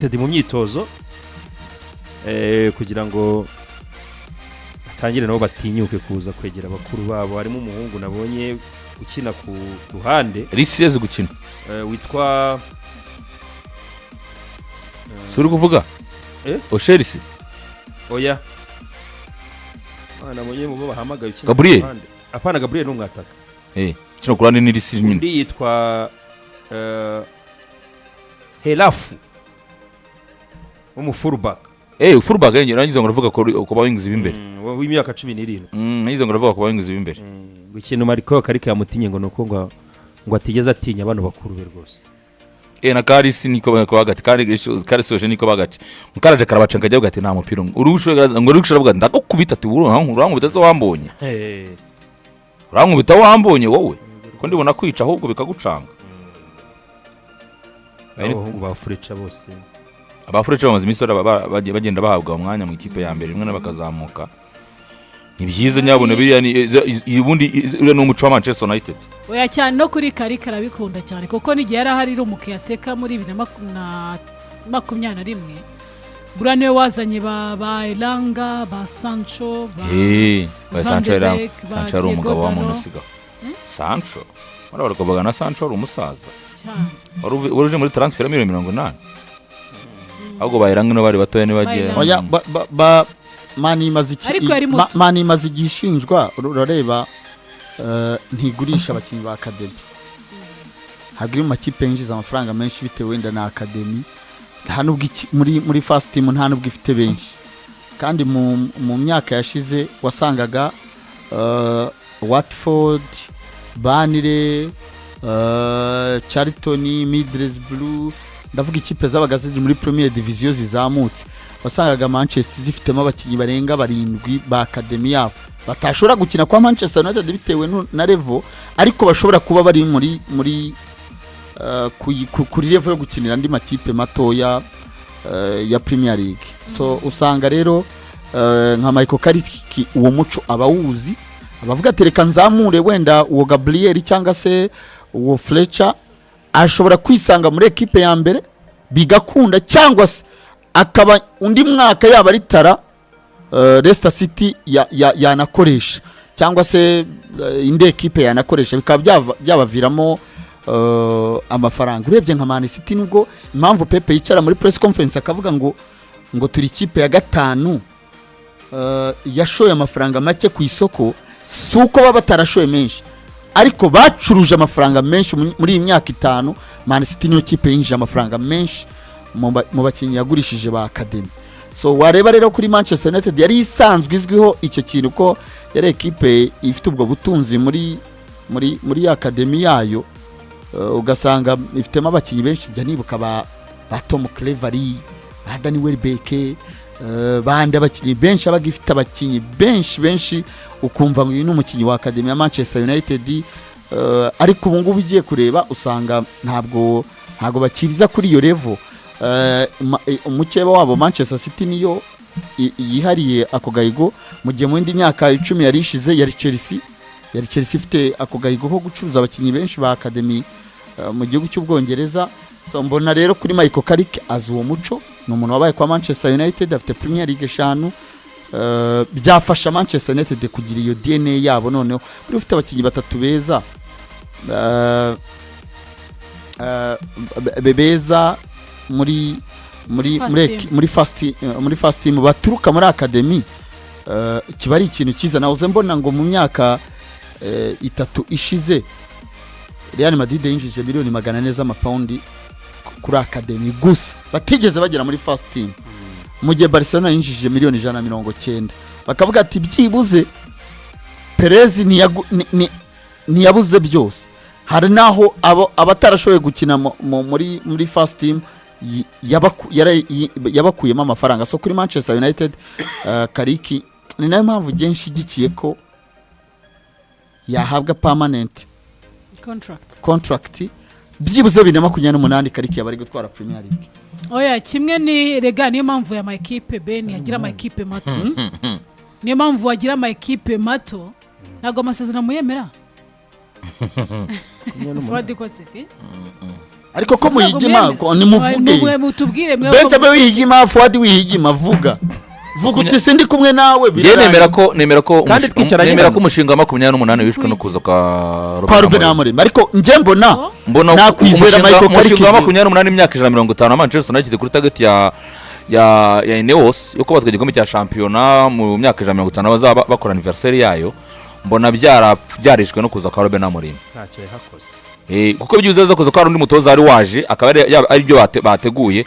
United mu myitozo kugira ngo batangire nabo batinyuke kuza kwegera bakuru babo. Harimo umuhungu nabonye ukina ku ruhande. Risi yazi gukina. Witwa Si uri kuvuga? Eh? Osherisi. Oya. Ah, nabonye mu bo bahamagaye ukina ku Gabriel? ruhande. Apana, Gabriel ni umwataka. Eh, ukina ku ruhande ni Risi nyine. Undi yitwa Helafu w'umufullback. Eh, fullback yenge, nagize ngo uravuga ko ba wings b'imbere. W'imyaka 17. Nagize ngo uravuga ko ba wings b'imbere. Ngo ikintu Mariko Karike yamutinye ngo ni uko ngo atigeze atinya bano bakuru be rwose. Eh, na Karisi niko ko bagati kandi Karisi niko bagati mukaraje karabaca kajya gati nta mupira ngo uri ngo uri gushobora ndagukubita ati urankubita se wambonye, urankubita wambonye wowe ko ndibona kwica ahubwo bikagucanga. Abahungu ba Fletcher bose. Aba Fletcher bamaze iminsi bagenda bahabwa umwanya mu ikipe ya mbere, rimwe na bakazamuka. Ni byiza nyabona biriya ni ubundi uriya ni umuco wa Manchester United. Oya cyane, no kuri Karika arabikunda cyane kuko n'igihe yari ahari ari umucaretaker muri 2021, buriya niwe wazanye ba Elanga, ba Sancho, ba Eh, ba Van Sancho de yari Beek, ba Sancho yari Diego umugabo wa muntu. Dalot. Usigaho Sancho barabarwaga na Sancho wari umusaza. Cyane. Wari uje muri transfer ya miliyoni 80, ahubwo ba Elanga nibo bari batoya ntibagiye. Ba Elanga. Oya, ba Mani imaze iki Ariko yari muto. Mani imaze igihe ishinjwa, urareba, ntigurisha abakinnyi ba academy. Ntabwo iri mu makipe yinjiza amafaranga menshi bitewe wenda na academy. Nta nubwo muri first team nta nubwo ifite benshi, kandi mu myaka yashize wasangaga Watford, Burnley, Charlton, Middlesbrough, ndavuga ikipe zabaga ziri muri Premier Division zizamutse, wasangaga Manchester zifitemo abakinnyi barenga barindwi ba academy yabo batashobora gukina kwa Manchester United bitewe na level, ariko bashobora kuba bari muri kuri level yo gukinira andi makipe matoya ya Premier League. So usanga rero nka Michael Carrick uwo muco abawuzi, abavuga ati reka nzamure wenda uwo Gabriel cyangwa se uwo Fletcher, ashobora kwisanga muri ekipe ya mbere bigakunda, cyangwa se akaba undi mwaka yaba ari tara Leicester City yanakoresha cyangwa se indi ekipe yanakoresha, bikaba byabaviramo amafaranga. Urebye nka Man City, nubwo impamvu Pepe yicara muri press conference akavuga ngo turi ikipe ya gatanu yashoye amafaranga make ku isoko, si uko baba batarashoye menshi, ariko bacuruje amafaranga menshi muri iyi myaka 5. Man City niyo kipe yinjije amafaranga menshi mu bakinnyi yagurishije ba academy. So wareba rero kuri Manchester United yari isanzwe izwiho icyo kintu ko yari ekipe ifite ubwo butunzi muri academy yayo, ugasanga ifitemo abakinnyi benshi. Njya nibuka ba Tom Cleverley, ba Danny Welbeck, bandi abakinnyi benshi, abaga ifite abakinnyi benshi benshi, ukumva ngo uyu ni umukinnyi wa academy ya Manchester United. Ariko ubu ngubu ugiye kureba usanga ntabwo bakiriza kuri iyo level. Umukeba wabo Manchester City niyo yihariye ako gahigo, mu gihe mu yindi myaka 10 yari ishize yari Chelsea ifite ako gahigo ko gucuruza abakinnyi benshi ba academy mu gihugu cy'Ubwongereza. So mbona rero kuri Michael Carrick azi uwo muco, ni umuntu wabaye kwa Manchester United, afite Premier League eshanu. Byafasha Manchester United kugira iyo DNA yabo. Noneho uri ufite abakinnyi batatu beza, beza muri First muri team. Muri first team baturuka muri academy, kiba ari ikintu cyiza. Nahoze mbona ngo mu myaka 3 ishize Real Madrid yinjije miliyoni 400 z'amapawundi kuri academy gusa batigeze bagera muri first team, mu gihe Barcelona yinjije miliyoni 190. Bakavuga ati byibuze Perez ntiyabuze byose, hari n'aho abo abatarashoboye gukina muri first team yabakuyemo amafaranga. So kuri Manchester United, Carrick ni nayo mpamvu ngiye nshyigikiye ko yahabwa permanent contract. Contract byibuze 2028, Carrick yaba ari gutwara Premier League. Oya, kimwe ni rega niyo mpamvu ya makipe ben yagira amakipe mato, niyo mpamvu wagira amakipe mato. Ntabwo amasezerano muyemera. Fuadi ko seke. Ariko ko muhigima, ko nimuvuge. Mwe mutubwire mwe. Benjamin wihigima, Fuadi wihigima, vuga vuga uti sindi kumwe nawe. Njye nemera ko nemera ko Kandi twicaranye nemera hano. ko umushinga wa 28 wishwe no kuza kwa Kwa Ruben Amorim, ariko njye mbona Oh. Mbona nakwizera Michael umushinga wa Carrick. 28, imyaka 150 wa Manchester United kuri target ya Ineos yo kuba batwaye igikombe cya shampiyona mu myaka 150 bazaba bakora anniversaire yayo, mbona byarishwe no kuza kwa Ruben Amorim. Ntacyo yahakoze. Kuko byibuze aza kuza ko hari undi mutoza wari waje akaba ari ibyo bateguye,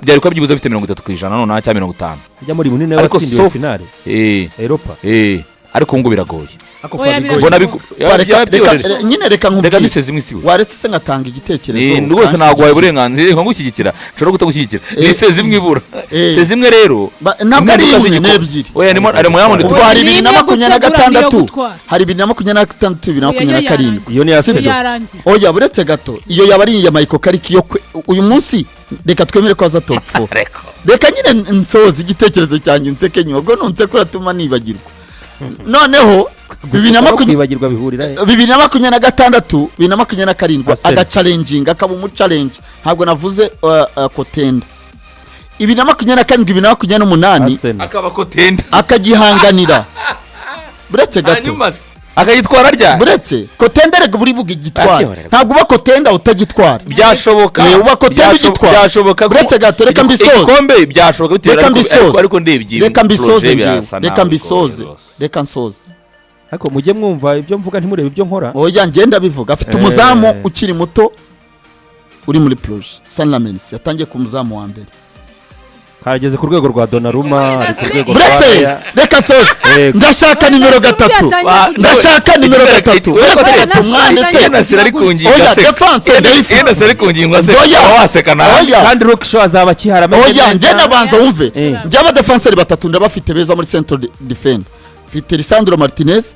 byari kuba byibuze bifite 30% noneho cyangwa 50. Hajya muri munini nawe Ariko watsindiwe finale Europa. Ariko ubu ngubu biragoye. Ako Oya, Fabio. Mbona birashoboka. Fa, byoroheje. nyine reka Reka nkubwire. niseze imwe isiwe. Waretse se ngatanga igitekerezo? Rwose ntabwo wawe uburenganzira nko gushyigikira, nshobora kutagushyigikira. Ni sezi imwe ibura. Sezi imwe rero. Ntabwo ari Impinduka imwe, ni z'igikombe. ebyiri. Oya, ari mu yamundi. Ubwo Oya, hari ni bibiri na imwe makumyabiri na gutegura n'iyo gatandatu, gutwara. hari 2026, 2027. Iyo ni iya Iyo Sedo. yarangiye. Oya, buretse gato, iyo yaba ari iya Michael Carrick yo uyu munsi reka twemere ko aza top 4. Reka. Reka nyine nsoza igitekerezo cyanjye, nseke nyuma, ubwo nunseka uratuma nibagirwa. Noneho bibiri na Gusa no makumyabiri kwibagirwa bihurira he? 2026, 2027, Arsenal. agachallenginga, akaba umuchallenge. Ntabwo navuze contender. 2027, 2028, Arsenal. Akaba contender. Akagihanganira, buretse gato. Hanyuma se akagitwara ryari? Buretse, contender rega buri buga igitwara. Araryoherwa. Ntabwo uba contender utagitwara. Byashoboka. Uba contender ugitwara. Byashoboka Buretse gato, reka mbisoze. Igikombe byashoboka bitewe Reka mbisoze. ariko ndebye Reka mbisoze. projet Ngewe birasa reka nabi mbisoze. rwose. Reka nsoze. Ariko mujye mwumva ibyo mvuga, ntimurebe ibyo nkora. Oya, ngenda bivuga afite umuzamu ukiri muto uri muri projet, Senne Lammens yatangiye ku muzamu wa mbere. Karageze ku rwego rwa Donnarumma, ari ku rwego rwa Buretse. Raya. Reka soze. Yego. Ndashaka nimero gatatu, ndashaka nimero gatatu. Buretse gato, mwanditse. Nasira ari ku ngingo Oya, aseka. defense ndayifite. Iyo Nasira ari ku ngingo aseka, Oya. uba waseka nawe. Oya. Kandi Luke Shaw azaba akihara ameze Oya. neza. Njye nabanza wumve. Njye abadefanseri batatu ndabafite beza muri central defend: mfite Lisandro Martinez,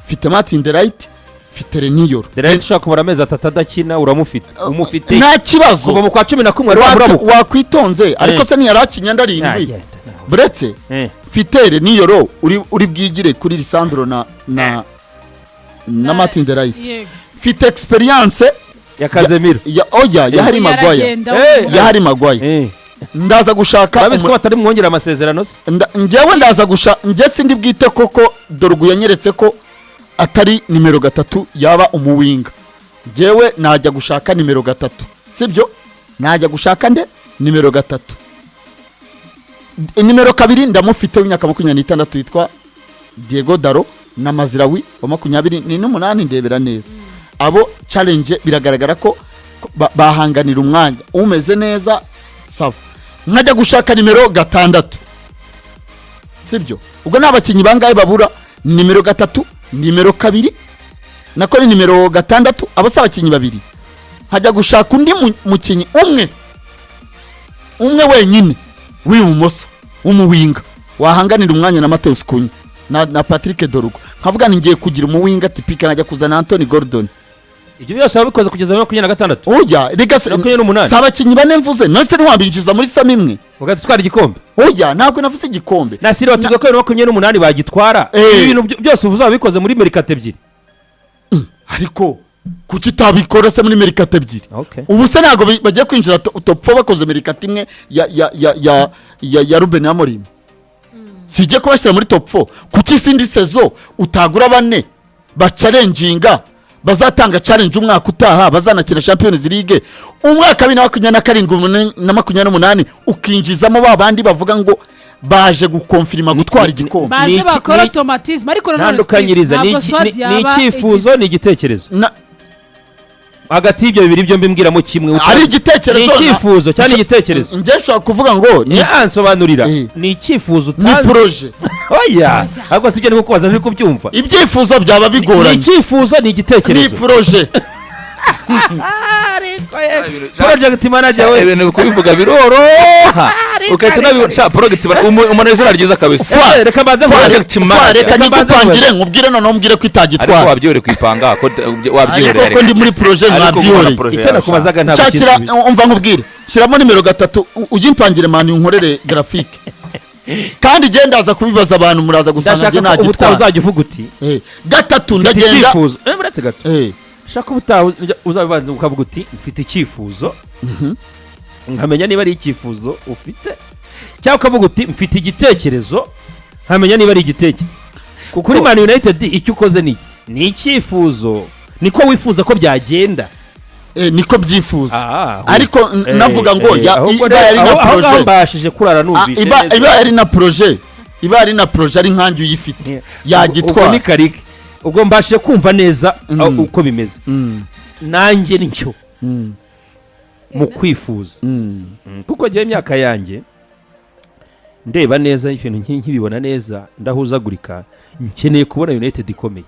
mfite Martin de Ligt, mfite Leny Yoro. De Ligt ushobora kumara amezi 3 adakina, uramufite, umufite Nta kibazo. kuva mu kwa 11 wari wamurabuka. Wakwitonze ariko. Se ntiyari akinnye ndarindwi? Yagenda. Buretse. Mfite Leny Yoro uri bwigire kuri Lisandro na Martin de Ligt. Mfite experience Ya Casemiro. Ya, oya, ya Harry Maguire. Yaragenda. Ya Harry Maguire. Ndaza gushaka Urabizi ko batari mwongera amasezerano se? Njyewe ndaza gusha, njye sindi bwite koko Dorgu yanyeretse ko atari nimero gatatu, yaba umuwinga. Njyewe najya gushaka nimero gatatu, sibyo? Najya gushaka nde? Nimero gatatu. Nimero kabiri ndamufite w'imyaka 26 witwa Diogo Dalot na Mazraoui wa 28. Ndebera neza abo challenge, biragaragara ko bahanganira umwanya, umeze neza ça va. Nkajya gushaka nimero gatandatu, sibyo? Ubwo ni abakinnyi bangahe babura? Nimero gatatu, nimero kabiri, nako ni nimero gatandatu. Abo si abakinnyi babiri. Nkajya gushaka undi mukinnyi umwe umwe wenyine w'ibumoso w'umuwinga wahanganira umwanya na Matheus Cunha na Patrick Dorgu, nkavuga ni ngiye kugira umuwinga typique, nkajya kuzana Anthony Gordon. Ibyo byose wabikoze kugeza muri 26? Oya, rega se. 28. Si abakinnyi bane mvuze? None se ntiwabinjiza muri sum imwe? Ugahita utwara igikombe? Oya, ntabwo navuze igikombe. Nasiri watubwiye ko 2028 bagitwara. Ibi bintu byose uvuze wabikoze muri mercato ebyiri. Ariko kuki utabikora se muri mercato ebyiri? Okay. Ubu se ntabwo bagiye kwinjira top four bakoze mercato imwe ya Ruben Amorim? Sijye kubashyira muri top 4? Kuki izindi saison utagura bane bachallenginga, bazatanga challenge umwaka utaha, bazanakina Champions League umwaka 2027 na 28, ukinjizamo ba bandi bavuga ngo baje gukonfirima gutwara igikombe? Baze bakora automatisme, ariko nanone Ntandukanyiriza, Steve, ntabwo squad ni yaba icyifuzo, ni igitekerezo. Hagati y'ibyo bibiri byombi mbwiramo kimwe. Ari igitekerezo. Ni icyifuzo cyangwa igitekerezo? Njye nshobora kuvuga ngo ni Nsobanurira. Ni icyifuzo Ni utanze? projet. Oya, ahubwo si ibyo ndi kukubaza, nturi kubyumva. Ibyifuzo byaba Ni bigoranye. icyifuzo, ni Ni igitekerezo? projet. Project manager we. Ibintu kubivuga biroroha ugahita unabica. Project umuntu izina ryiza kabisa. Reka mbanze Project nkubaze. Fa, manager. reka Reka mbanze. nyigupangire nkubwire, noneho mbwire ko Ariko itagitwara. wabyihoreye kwipanga ko Ariko wabyihoreye. ko ndi muri projet, Ariko gukora mwabyihoreye. projet Icyo yawe, nakubazaga ntabwo Shakira. kinsubije. Umva nkubwire, shyiramo nimero gatatu, uyimpangire mani, unkorere graphique, kandi igenda ndaza kubibaza abantu, muraza gusanga Ndashaka njye ko ubutaha nagitwara. uzajya uvuga uti Gatatu mfite ndagenda. icyifuzo. Uretse gato. Shaka ubutaha uzabibanza ukavuga uti: "Mfite icyifuzo," nkamenya niba ari icyifuzo ufite, cyangwa ukavuga uti: "Mfite igitekerezo," nkamenya niba ari igitekerezo. Kuri Man United icyo ukoze ni iki? Ni icyifuzo, niko wifuza ko byagenda. Niko byifuza. Ah, ariko navuga ngo ahubwo iba yari rero, na aho ngaho projet. mbashije kurara numvise neza. Iba yari na projet, ari nkanjye uyifite, Ubwo ni yagitwara. Karike, ubwo mbashije kumva neza uko bimeze. Nanjye nicyo mu kwifuza. Kuko njyewe imyaka yanjye ndeba neza ibintu nkibibona neza, ndahuzagurika. Nkeneye kubona United ikomeye.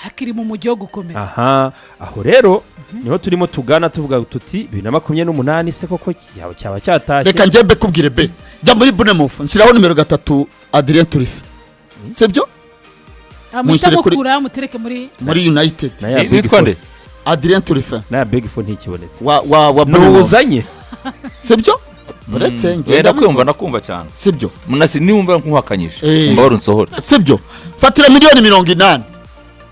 Hakiri mu mujyi wo gukomera. Aha, aho rero niho turimo tugana, tuvuga tuti 2028 se koko cyaba cyatashye? Reka njye mbekubwire be, jya muri Bournemouth, nshyiraho nimero 3 Adrien Truffert, sibyo? Amuhita Mushyire mukura mutereke muri muri United. Na ya Big Witwa Four. nde? Adrien Truffert. Na ya Big Four ntikibonetse. Wa Bournemouth. Nuwuzanye. Sibyo? Uretse Wenda ngenda. kwiyumva, ndakumva cyane. Sibyo? Munasi niwumva nkuhakanyije, umva wari unsohora. Sibyo? Fatira miliyoni 80.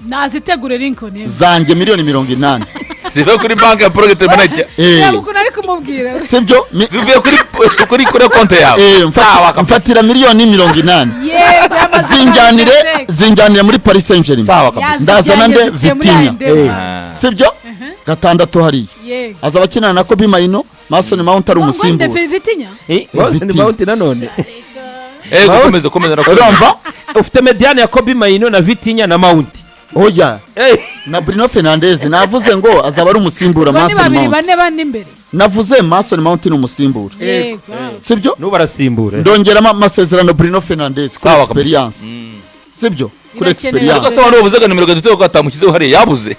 Nazitegure Lincoln. Zanjye miliyoni 80. Zive kuri banki ya project manager. Reba ukuntu ari kumubwira. Sibyo? Zivuye kuri konti yawe. Sawa kabisa. Mfatira miliyoni 80. Yego, yamaze Zinjyanire kwandika. zinjyanire muri Paris Saint Germain. Sawa kabisa. Ndazana nde? Yazijyanye, zigiye muri Vitinha. A&M. Sibyo? Gatandatu hariya Yego. azaba akinana na Kobbie Mainoo, Mason Mount ari Ngo umusimbura. nde, Vitinha? Mason Mount nanone. Ego, komeza, komeza, ndakumva. Urumva? Ufite médiane ya Kobbie Mainoo na Vitinha na Mount. Oya, na Bruno Fernandes. Navuze ngo azaba ari umusimbura. Ngo ni Mason babiri, Mount. bane bane imbere. Navuze Mason Mount ni umusimbura. Yego. Sibyo? N'ubu arasimbura. Ndongeramo amasezerano Bruno Fernandes kuri Sawa kabisa. experience. Sibyo? Kuri Birakenewe. Ariko experience. se wari uvuze nimero 3 ko atamushyizeho hariya, yabuze?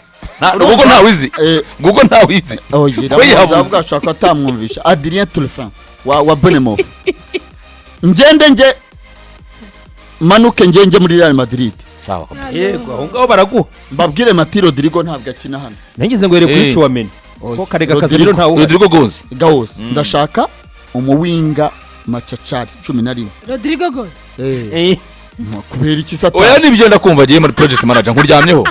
Ubwo ntawe uzi. Ubwo ntawe uzi. Oya. Ko yabuze. Avuga ashobora kuba atamwumvisha. Adrien Truffert wa Bournemouth, ngende nge manuke ngenge muri Real Madrid. Sawa kabisa. Yego, aho ngaho baraguha. Mbabwire, Mati Rodrigo ntabwo akina hano. Nageze ngo yere kuri Tchouameni ko karega Casemiro ntawe uhari. Rodrigo Goes. Gawos, ndashaka umuwinga macacari 11. Rodrigo Goes. Kubera iki sata? Oya, nibyo, ndakumva. Agiye muri project manager nkuryamyeho.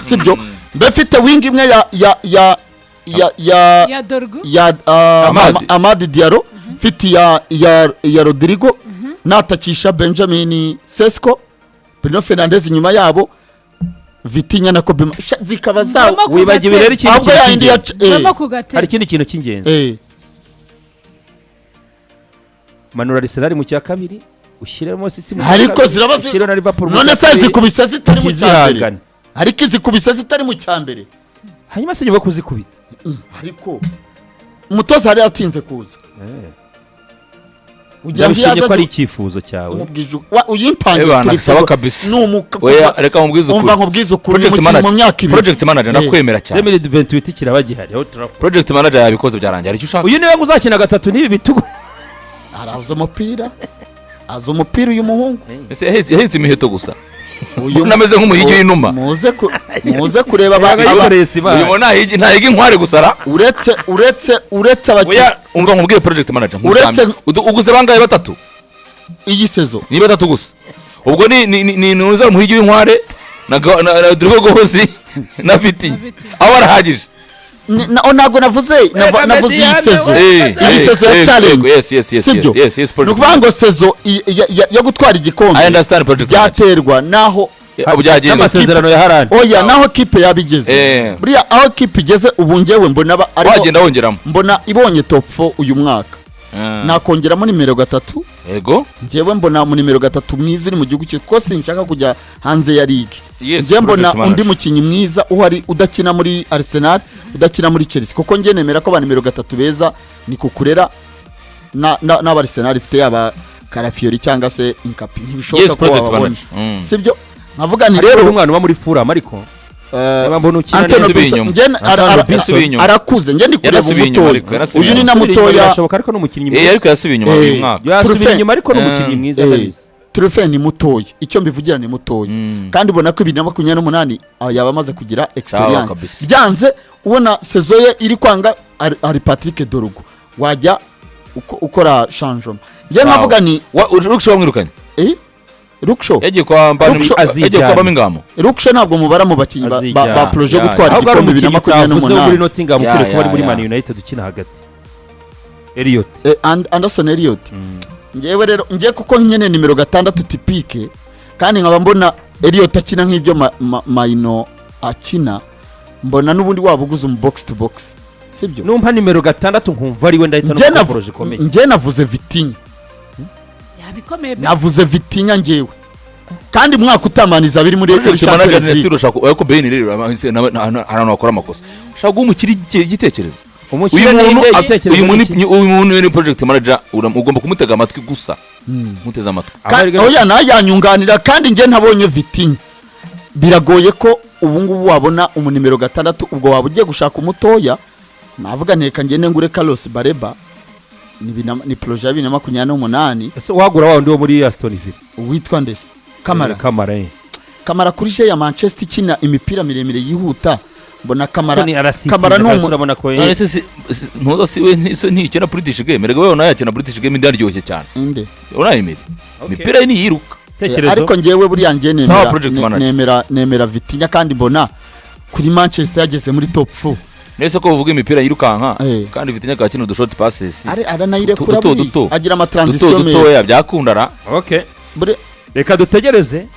Sibyo? Mbe mfite wing imwe ya Ya Dorgu. Ya Amad. Amad Diallo, mfite ya Rodrigo, natakisha Benjamin Sesko, Bruno Fernandes inyuma yabo, Vitinha na Kobbie zikaba za Ngoma ku Wibagiwe gatebe. rero ikindi ahubwo kintu yayindi ya cy'ingenzi. Ngoma ku gatebe. Hari ikindi kintu cy'ingenzi. Manura Arsenal mu cya kabiri, ushyiremo City mu cya Ariko kabiri, ziraba ushyiremo na Liverpool mu none cya se kabiri, zikubise zitari mu cya mbere? ntizihangane. Ariko izikubise zitari mu cya mbere. Hanyuma se nyuma yo kuzikubita? Ariko umutoza yari yatinze kuza ugira ngo iyo Ndabishimye ko ari aza icyifuzo cyawe. Umubwije uyimpange. Ebana, turi sawa kabisa. Ni umuka. Oya, reka mubwize Umva, ukuri. nkubwize ukuri, Project mu manager, mu myaka 2. project manager, ndakwemera cyane. 2028 kiraba gihari aho turafu. Project manager yabikoze, byarangiye. Hari icyo ushaka? Uyu niwe ngo uzakina gatatu n'ibi bitugu. Araza umupira, aza umupira uyu muhungu. Ese yahetse imiheto gusa? Uyu Unameze nk'umuhigi w'inuma. Muze kureba Yabaga yikoreye sima. Uyu muntu ntahiga inkware gusa ra. Uretse abakinnyi. Oya, umva nkubwiye, project manager, nkuryamye. Uguze bangahe? Batatu? Iyi saison. Ni batatu gusa. Ubwo ni nuza umuhigi w'inkware na Rodrigo Goes na Vitinha. Na Vitinha. Abo arahagije. Ntabwo navuze navuze iyi Mediane, saison. we. Iyi saison ya challenge. Yes. Sibyo? Yes, Ni project ukuvuga ngo saison yo gutwara igikombe I understand, project manager. byaterwa naho Abo byagenze. N'amasezerano ya Haaland. Oya, naho kipe yaba igeze. Buriya aho kipe igeze ubu, ngewe mbona Wagenda wongeramo. mbona ibonye top 4 uyu mwaka, nakongeramo nimero 3. Njyewe mbona mu nimero 3 mwiza uri mu gihugu cye, kuko sinshaka kujya hanze ya ligue. Yes, Njyewe mbona project manager. undi mukinnyi mwiza uhari udakina muri Arsenal, udakina muri Chelsea, kuko njye nemera ko ba nimero 3 beza ni Cucurella n'aba Arsenal ifite, yaba Calafiori cyangwa se Hincapié. Ntibishoboka Yes, ko project wababona. manager. Sibyo? Nkavuga nti Ariko rero umwana uba muri Fulham, ariko niba mbona ukina Antonio neza. Yasubiye Benson, inyuma. njye Antonio Benson. Yasubiye inyuma. arakuze, njye ndi kureba Yarasubiye inyuma umutoya. ariko, yarasubiye Uyu ni inyuma. na Yasubira inyuma mutoya. birashoboka, ariko ni umukinnyi mwiza. Ariko yasubiye inyuma uyu mwaka. Yasubira Truffert. inyuma, ariko ni umukinnyi mwiza, ndabizi. Truffert ni mutoya, icyo mbivugira ni mutoya, kandi ubona ko 2028 yaba amaze kugira experience. Kabisa. Byanze ubona saison ye iri kwanga, hari Patrick Dorgu wajya ukora changement. Njye nkavuga ni Uri wamwirukanye? Eh? Luke Shaw. Yagiye kwa Luke Shaw yagiye kwa Birmingham. Luke Shaw ntabwo mubara mu bakinnyi ba projet yo gutwara Ahubwo ari igikombe bibiri na umukinnyi makumyabiri utavuze wo muri n'umunani. Nottingham Ya, ukwiriye kuba ari ya, muri ya. Man United ukina hagati, Elliot. Anderson Elliot. Ngewe rero ngiye kuko nyene nimero 6 typique, kandi nkaba mbona Elliot akina nk'ibyo Mainoo akina, mbona n'ubundi waba uguze umu box to box, sibyo? Numpa nimero 6 nkumva ari we, ndahita Njye numva ko projet ikomeye. Njye navuze Vitinha. Yabikomeye be. Navuze Vitinha ngewe, kandi mwaka utamaniza biri muri Project Champions manager League. ni ushaka ariko Ben rero ahantu bakora amakosa, ushaka guha umukire igitekerezo. Umukire Uyu muntu ni igitekerezo uyu muntu ni iki? Uyu muntu ni project manager, ugomba kumutega amatwi gusa, muteze amatwi. Oya, nawe yanyunganira, kandi njye ntabonye Vitinha, biragoye ko ubu ngubu wabona umunimero 6. Ubwo waba ugiye gushaka umutoya, navuga nteka ngende ngure Carlos Baleba, ni projet ya 2028. Ese wagura wa wundi wo muri Aston Villa? Witwa ndetse Kamara. Kamara, eh. Kamara kuri je ya Manchester ikina imipira miremire yihuta, mbona Kamara Ni arasitinze Kamara ni kabisa, urabona ko None se ntuza si we ntikina British game? Rega wewe nawe yakina British game, ndaryoshye cyane. Inde? Unayemere imipira ye niyiruka. Tekerezo. Ariko ngewe buriya ngewe Sawa, nemera project manager. nemera Vitinha, kandi mbona kuri Manchester yageze muri top 4. Nese ko uvuga imipira yirukanka kandi Vitinha akaba akina udu short passes Ari aranayirekura duto buriya. duto Agira duto ama transition dutoya meza. byakundara. Okay. Buri Reka dutegereze.